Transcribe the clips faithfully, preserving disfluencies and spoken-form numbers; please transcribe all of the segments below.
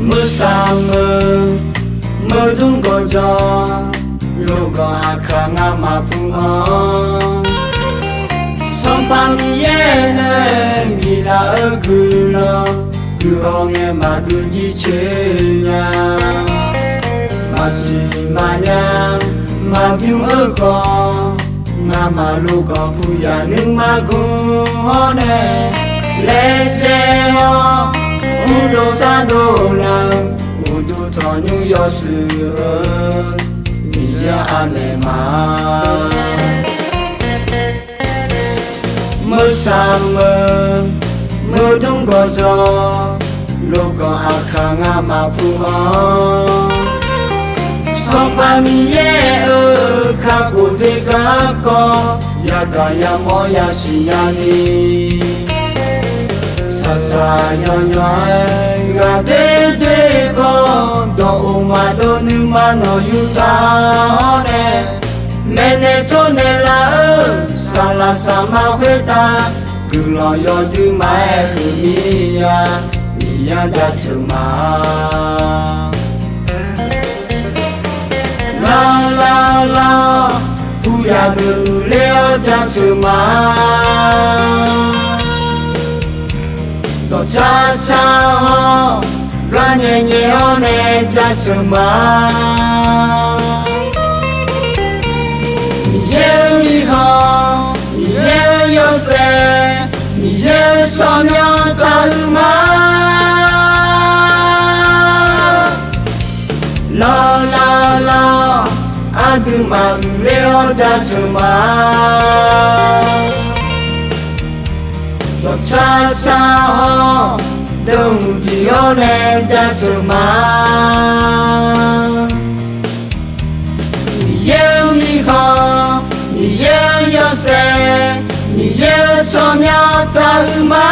Meursaq meuq, meudmr gawqjawq, loganq aqkaq ngamaf pu-anr, Sanqpaq Miqyaer nae biflaf-eu guiqlanq, guiqhaw ngae maqgui jircoer nya. Maqsiq maqnya, maqbymr-eu khawf, ngamaf loganq puq yaf nuima gu hawr nae, laejae-awr mrdov sardov laf-eu, uqduq tanqnymr yawshuif-eu Miqyaer anaeq ma. Meursaq meuq, meudmr gawqjawq, loganq aqkaq ngamaf pu-anr, Sanqpaq Miqyaer-euq kakhof dzer garkawv, yagaq yamawr yasiq nyani, saqsaq yanyan-aer ghaq doer doer-eu khawf, dawq of maqdov nuima nawq yur taq-awr nae, maeqnaeq tsawrnaeq laf-eu saqlaq saqma khoertav, guiqlanq yawdui maqaer huiqmir-a, Miqyaer-anr jaceuq ma. Lanr lanr lanr, puq yaf deuq ler-awr jaceuq ma. Dawqcar car-awr, gar nyae nyae-awr nae jaceuq ma. Miqyaer-euq mirkhanq, Miqyaer-euq yawshaef, Miqyaer-euq tsawrmyanr taqhuiq ma. Lanr lanr lanr, aqduimaf uiqler-awr jaceuq ma. Dawqcar car-awr, deuq hmq diq-awr nae jaceuq ma. Miqyaer-euq mirkhanq, Miqyaer-euq yawshaef, Miqyaer-euq tsawrmyanr taqhuiq ma.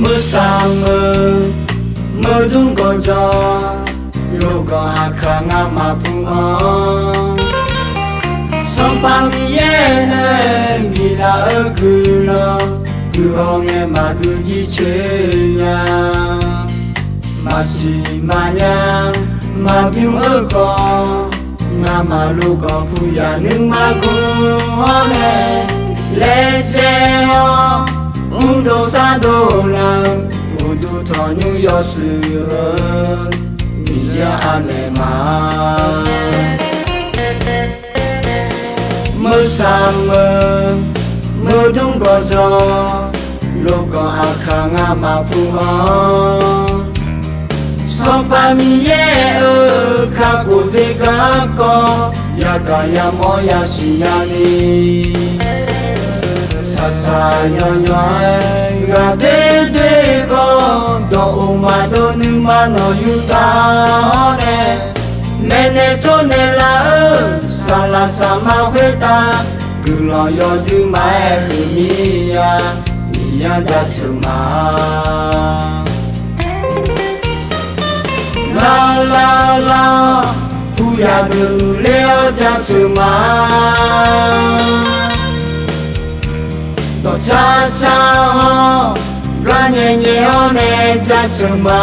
Meursaq meuq, meudmr gawqjawq, loganq aqkaq ngamaf pu-anr, Sanqpaq Miqyaer nae biflaf-eu guiqlanq, guiqhaw ngae maqgui jircoer nya. Maqsiq maqnya, maqbymr-eu khawf, ngamaf loganq puq yaf nuima gu hawr nae, laejae-awr mrdov sardov laf-eu, uqduq tanqnymr yawshuif-eu Miqyaer anaeq ma. Meursaq meuq, meudmr gawqjawq, loganq aqkaq ngamaf pu-anr, Sanqpaq Miqyaer-euq kakhof dzer garkawv, yagaq yamawr yasiq nyani, saqsaq yanyan-aer ghaq doer doer-eu khawf, dawq of maqdov nuima nawq yur taq-awr nae, maeqnaeq tsawrnaeq laf-eu saqlaq saqma khoertav, guiqlanq yawdui maqaer huiqmir-a, Miqyaer-anr jaceuq ma. Lanr lanr lanr, puq yaf deuq ler-awr jaceuq ma. Dawqcar car-awr, gar nyae nyae-awr nae jaceuq ma.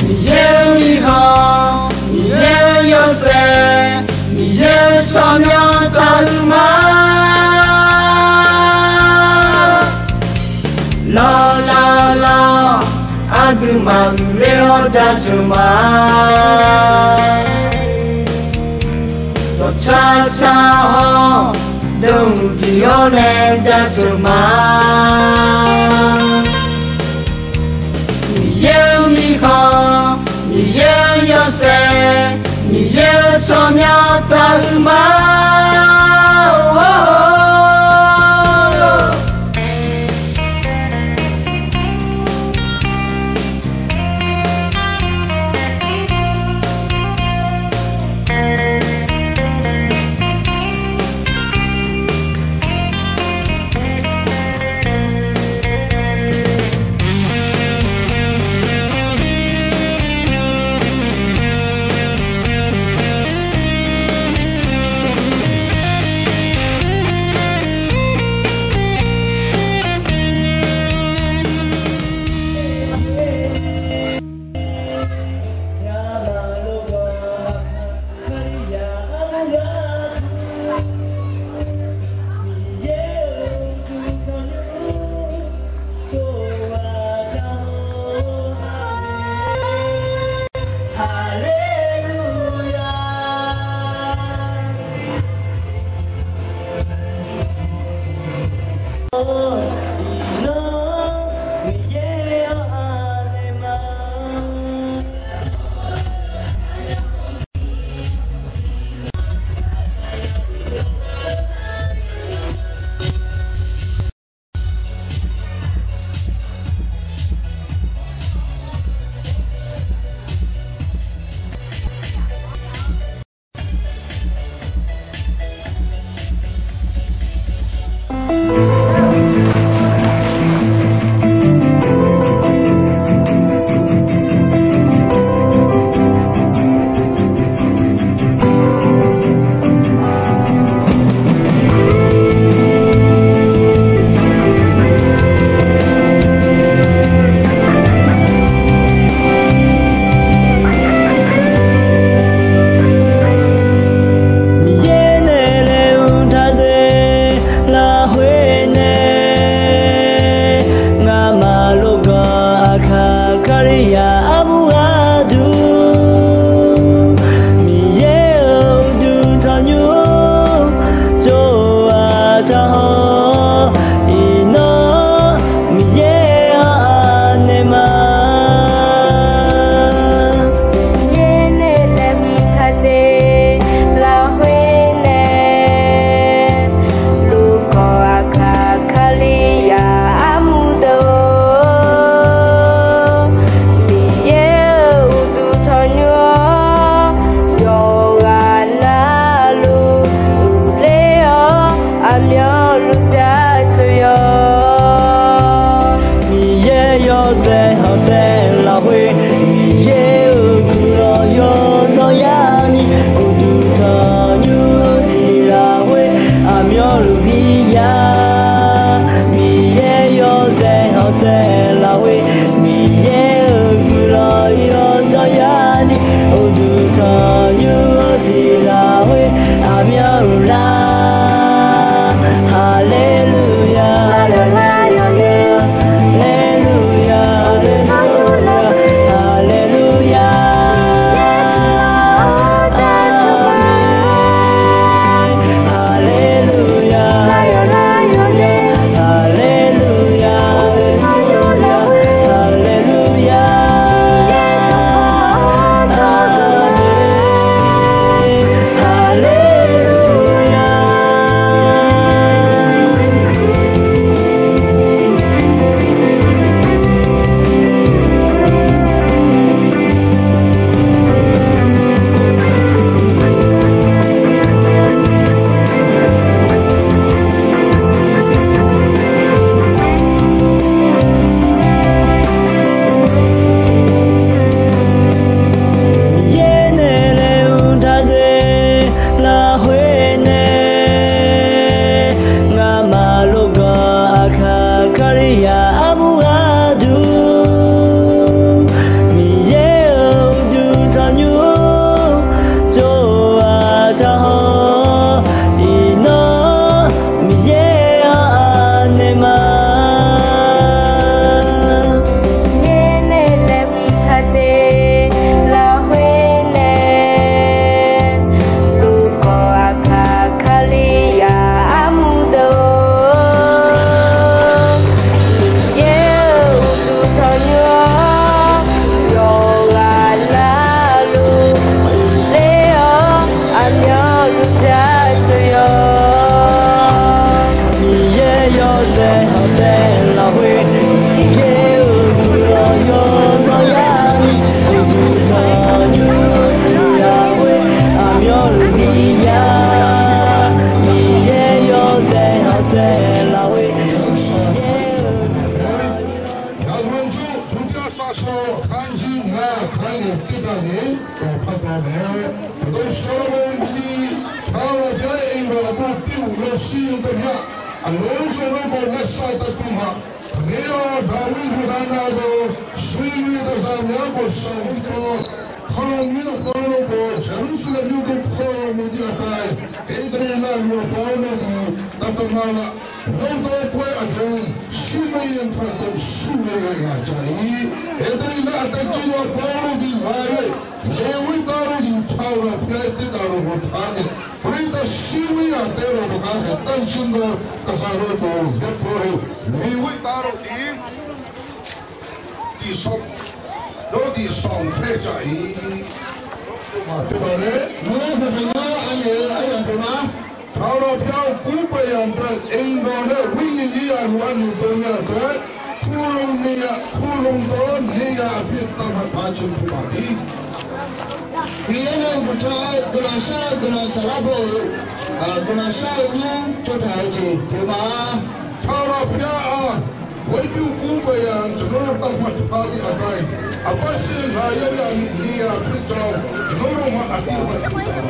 Miqyaer-euq mirkhanq, Miqyaer-euq yawshaef, Miqyaer-euq tsawrmyanr taqhuiq ma. Lanr lanr lanr, aqduimaf uiqler-awr jaceuq ma. Dawqcar car-awr, deuq hmq diq-awr nae jaceuq ma. Miqyaer-euq mirkhanq, Miqyaer-euq yawshaef, Tsawrmyanr taq-eu ma. Miqyaer nae laeqhmq taqdzae lafkhoer nae, ngamaf lofgawq aqkaq Kalizaq armur gharduq, Miqyaer-euq uqduq tanqnymr tsov-aq taqhaw. Iqnan Miqyaer-anr anaeq ma. Miqyaer nae laeqhmq taqdzae lafkhoer nae, lofgawq aqkaq Kalizaq armur deuq-or, Miqyaer-euq uqduq tanqnymr-anr yawqghaq navluf uiqler-awr, aqmyanluf jaceuq yawq. Miqyaer yawshaef khanqsaer lafkhoer, Miqyaer-euq guiqlanq yawdzanr ya'ni, uqduq tanqnymr-eu tiq lafkhoer aqmyanluf bi ya. Miqyaer yawshaef khanqsaer lafkhoer, Miqyaer-euq guiqlanq yawdzanr ya'ni, uqduq tanqnymr-eu tiq lafkhoer aqmyanluf lar. Haleluya, haleluya, haleluya, haleluya, haleluya. Haleluya, haleluya, haleluya. Aqkar jir ngar aqkar nae tiqdaq nae dawqpar dawq mae-a. Aqdawq Saqlaqbo ni, Taqlaqpyar iqghaq aqbur piuv lawshir-eu dawqmya, aqloq-aer sawr-eu gawq lavsav taqtuv ma. Taqngaer-awr, Daqwir heudav navdawq, suiqle dawqzaq myaq-anr gawqshaq-eu mirkhanq, Kali mirkhanq-anr gawq, Yeqlursaqlaeq yurdov Kali muiqdui aqdai, Eqdeqleqlav yawqpaw-anr nawr-iq taqtaq ma laf. Yawrdawr khoer aqdui, shirmae yantaq dawq shirmae ghae ghaq jaq-ir. Eqdeqleqlav aqdui jir yawqpaw-anr nawr-iq ghaq-ir. Leqwir dar nawr-iq Taqlaqpyar-aer tiqdaq lawq ghawqtaq nae, Kalizaq shirmae aqdui lawq taqkhav khaeq tanr shir dawr taqkhav lawr dawq yawpaw heu, Leqwir dar nawr-iq tiqsawq, nawr-iq sawq tae jaq-ir. Maqteuq baq laer, nawr-eu gaqtaq yar anaeq-eu aryamq pyeuf ma. Taqlaqpyar-eu kurpaeq yamq taef-aer iqnan laer, wirni nir yaq luf arni dov nya taef-aer, kurlmq ni yaq, kurlmq dawr ni yaq aqpir tavpaq paq ciqpaq-ir. Miqyaer nae uqduq tanq-eu guiqlanq shar-eu guiqlanq saflar baw-euq, guiqlanq shar-eu nymr tsovtaq-eu jeq pyeuf ma. Taqlaqpyar-aq, ghoer pyur kurpaeq yamq tavpaq paq ni aqdui, aqpar shir ghaq yawr yaq ni yaq aqpir ja-awr, nawr lawrma aqpir aqpar ja-ir.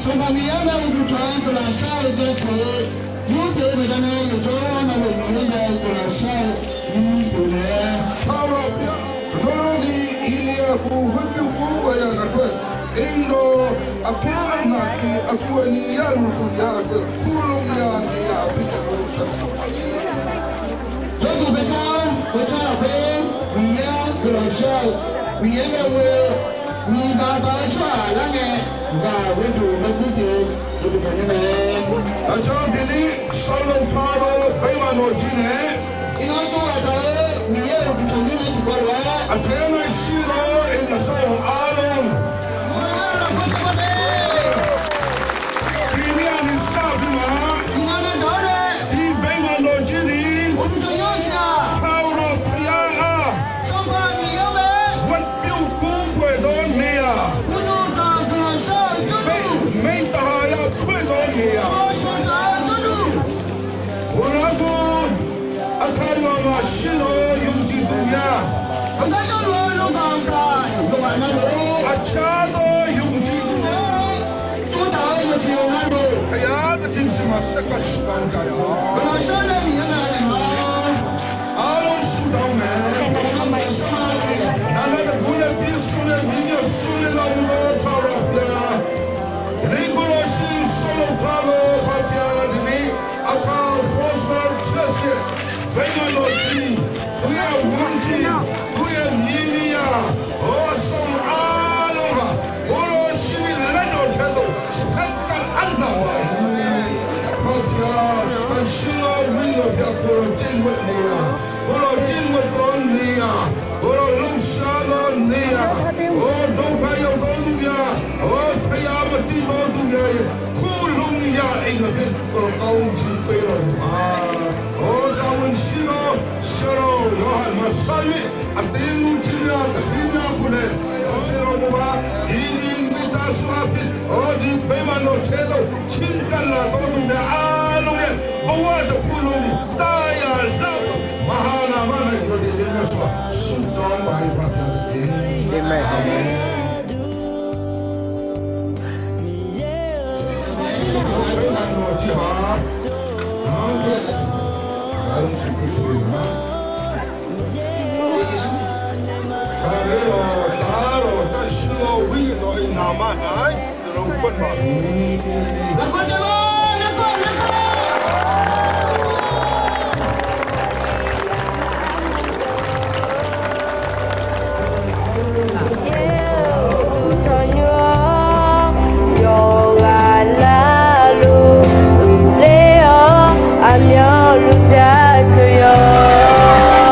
Sanqpaq Miqyaer nae uqduq tanq-eu guiqlanq shar-eu jaceuq-eu nymr pyeuf-eu baqdanae, yawqjawr navluf Miqyaer nae guiqlanq shar-eu nymr pyeuf mae. Taqlaqpyar, nawr ni Iqliyaqguv ghoer pyur kurpaeq yamq naqtov-aer, iqnan aqpir arnaq tiq aqkuv aqni yar luf luf yaq aqdui, kurlmq yaq ni yaq aqpir taqluf shaqshaq-ir. Jawrduq baeca, baeca lafkhoer Miqyaer guiqlanq shar-eu, Miqyaer nae ghoe-eu, miqdaq daq-eu tsawrhaq lar ngae, ghaq ghoer duq maerduq pyeuf-eu uqduq tanq nymr mae. Aqcawq tiqni, sawrluf taq-eu baema nawq jir nae, iqnan tsawrhaq taq-eu Miqyaer uqduq tanq nymr mae tiqkawv lof-aer, aqtaeq-aer nae shir-eu iqnan sawrluf arlawr, tiqmir aqni sar-eu pyeuf ma. Iqnan nae dawq-awr nae, tiqbaema nawq jir ni, uqduq tanq nymr-eu siq-aq, Taqlaqpyar-aq, Sanqpaq Miqyaer mae. Ghoer pyur kurpaeq dawr ni-aq, uqduq tanq guiqlanq shar-euq jawrduq, maertaq yar poer dawr ni-aq, cawqcawq taq-eu jawrduq, ghoflar dur, aqkaq yawqghaq shir-eu yawqjeq duq ya, aqgar yawqluf-eu yawqghaq taq yawqghaq navluf, aqcar dawr yawqjeq duq ya, tsovtaq-eu yawqjeq navluf, aqyar taqtiq siqmaq saerkar siqkar-anr gaq ya-awr, guiqlanq shar nae Miqyaer nae naeq ma. Arlawr shardawq mae. Naqnav taqguv nae bi smr nae nyiq myav smr nae lavmr-awr Taqlaqpyar, tiqni guvlawshir sawrluf taq-eu paqpyar tiqni, aqkaq fawsar caer caer, baema nawq jir, duiya mrjir, duiya nyiq ni ya, awr sanr arlawr ghaq guvlawshir ni laer dawq caer dawq caer tav arnaq-a. Paqpyar taqshir-awr ghoer-eu paqpyar guvlawjir ghoer ni-a, guvlawjir ghoer dawr ni-a, guvlawluf shar dawr ni-a, awr dawqkaq yawdawr duq ya, awr paqya maqtiv dawr duq ya-iq, kurlmq ya iqnan pyeuf-eu kawv-anr jir pyeuf lawq ma. Awr, zaqmq shir-awr shar-awr yawqha maqshar-ir, aqdir nmrjir ya taqhir nya-eu nae, awr shir-awr dawq ma, iqni ni tav sar-a pyeuf, awr, ni baema nawq caer dawq, cirkaf laf dawr duq nae arlawr nae, bawr-a dawq kurlmq ni tav ya lar-eu maqha naq mar nae yawdaef daef nae shawr-aq, shardawq-anr maqaer paqpyar-eu de. Aqmeq. Yaer-eu uqduq tanqnymr-awr, yawqghaq larluf uiqler-awr, aqmyanluf jaceuq yawq.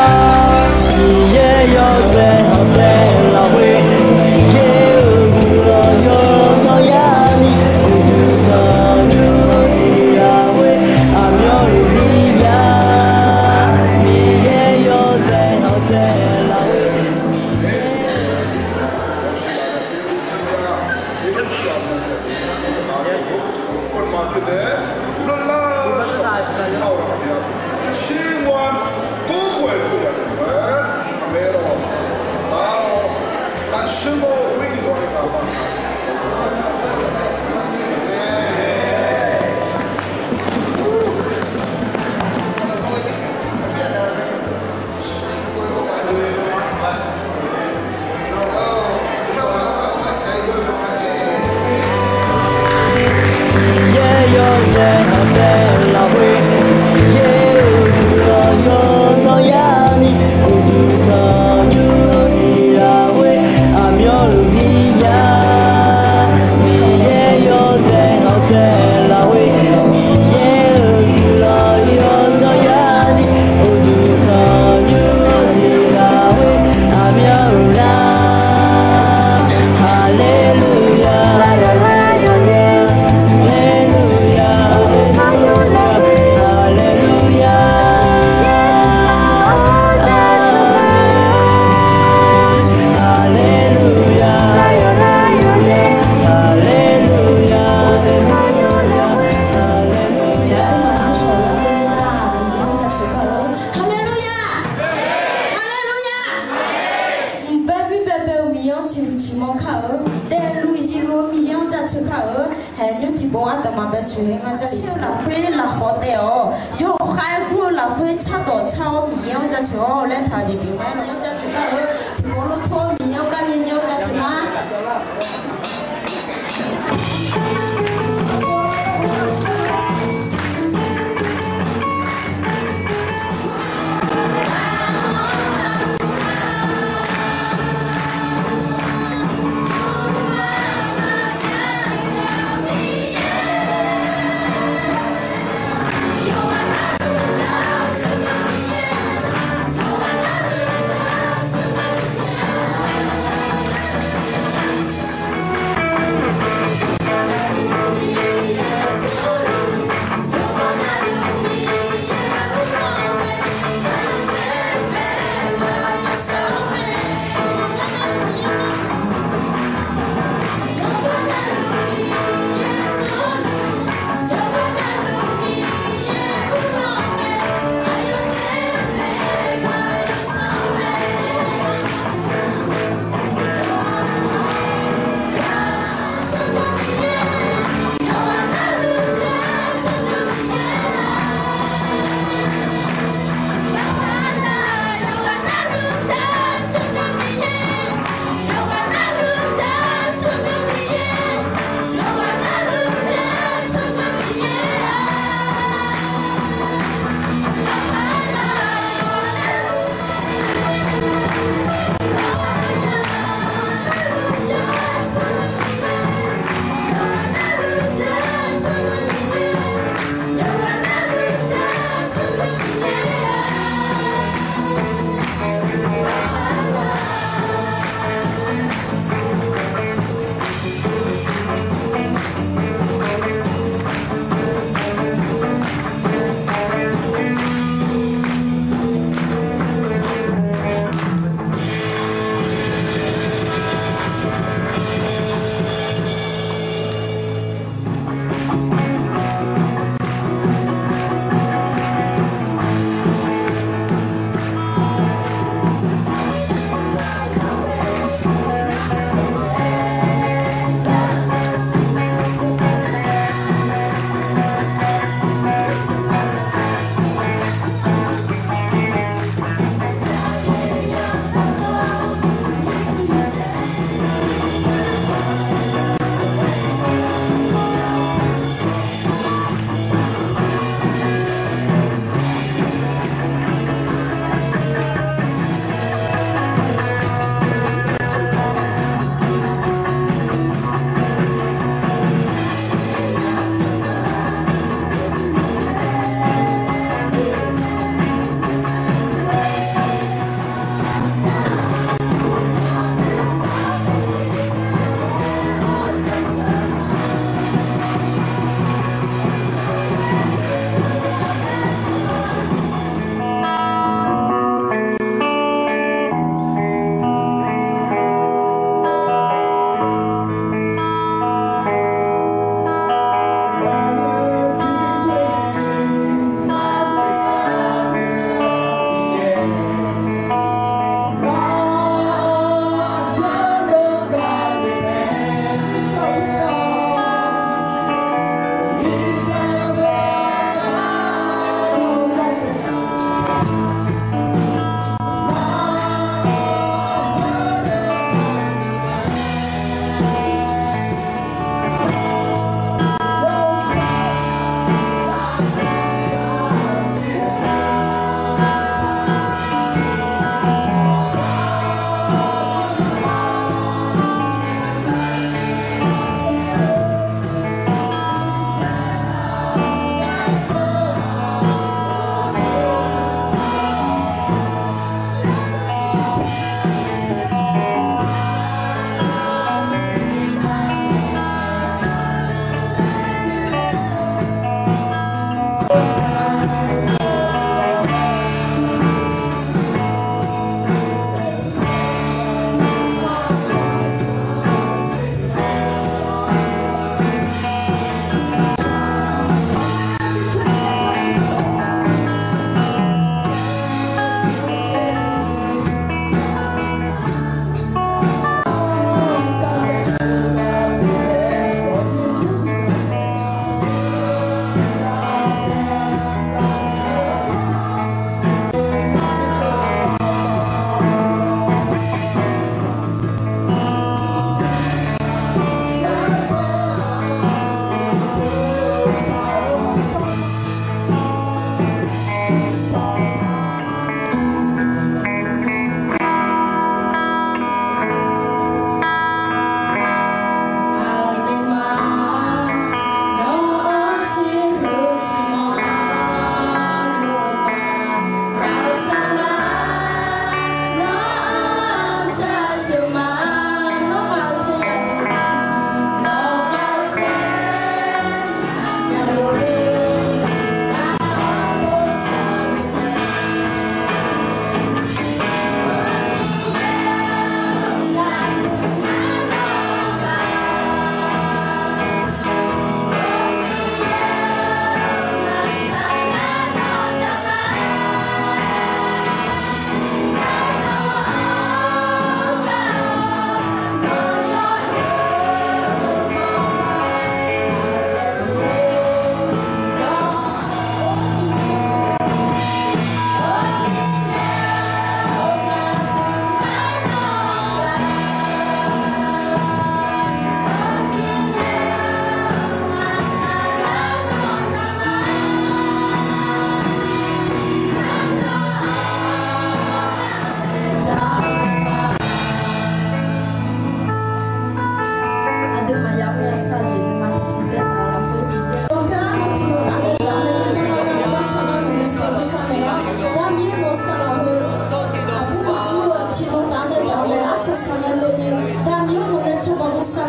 Miqyaer yawshaef khanqsaer lafkhoer, Miqyaer-euq guiqlanq yawnan ya'ni, uqduq tanqnymr Miqyaer-anr ciqhuiq ciqmanr kar-eu, daefluf zifluf-eu Miqyaer-anr jaceuq kar-eu, haeqnymr tiqpov ardanqma bae sheuqghae ngar jaceuq-eu lafkhoer lafkhawf taef-awq. Yawkhav-aer gur-eu lafkhoer cardawq car-awr Miqyaer-anr jaceuq-awr laer taq-eu jeq pyeuf ma. Miqyaer-anr jaceuq kar-eu, tiqpov loftof-awr Miqyaer-anr garni Miqyaer-anr jaceuq ma.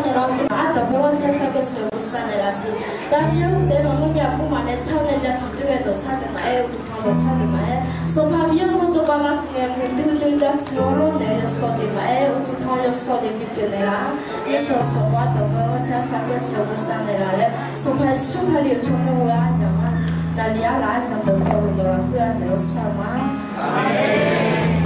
naeqlaf-awr, aqduimaf ardanq bae ghanrcae sharghae sheuqghae sharnaeq laf siq. Davmir-anr daef lanqmr nya aqbur maqnaeq tsar nae jaceuq dzoer ghae dawqtsar deuq maqaer, uqduq tanq dawqtsar deuq maqaer, Sanqpaq Miqyaer-anr dawr jawrgar lar fu ngae muiqdui dui jaceuq-awr lawrnaeq-eu yawshawr deuq maqaer, uqduq tanq yawshawr deuq bipyeuf naeqlaf-awr, yawshawr sanqbof ardanq bae ghanrcae sharghae sheuqghae sharnaeq laf laer, Sanqpaq Yeqsur Kali-euq tsawrmyanr ghoe-awr aryamq-anr, naqli arlaf aryamq deuq dawq-eu dawq lafkhoer-a naeq-awr shar-eu ma. Aqmeq.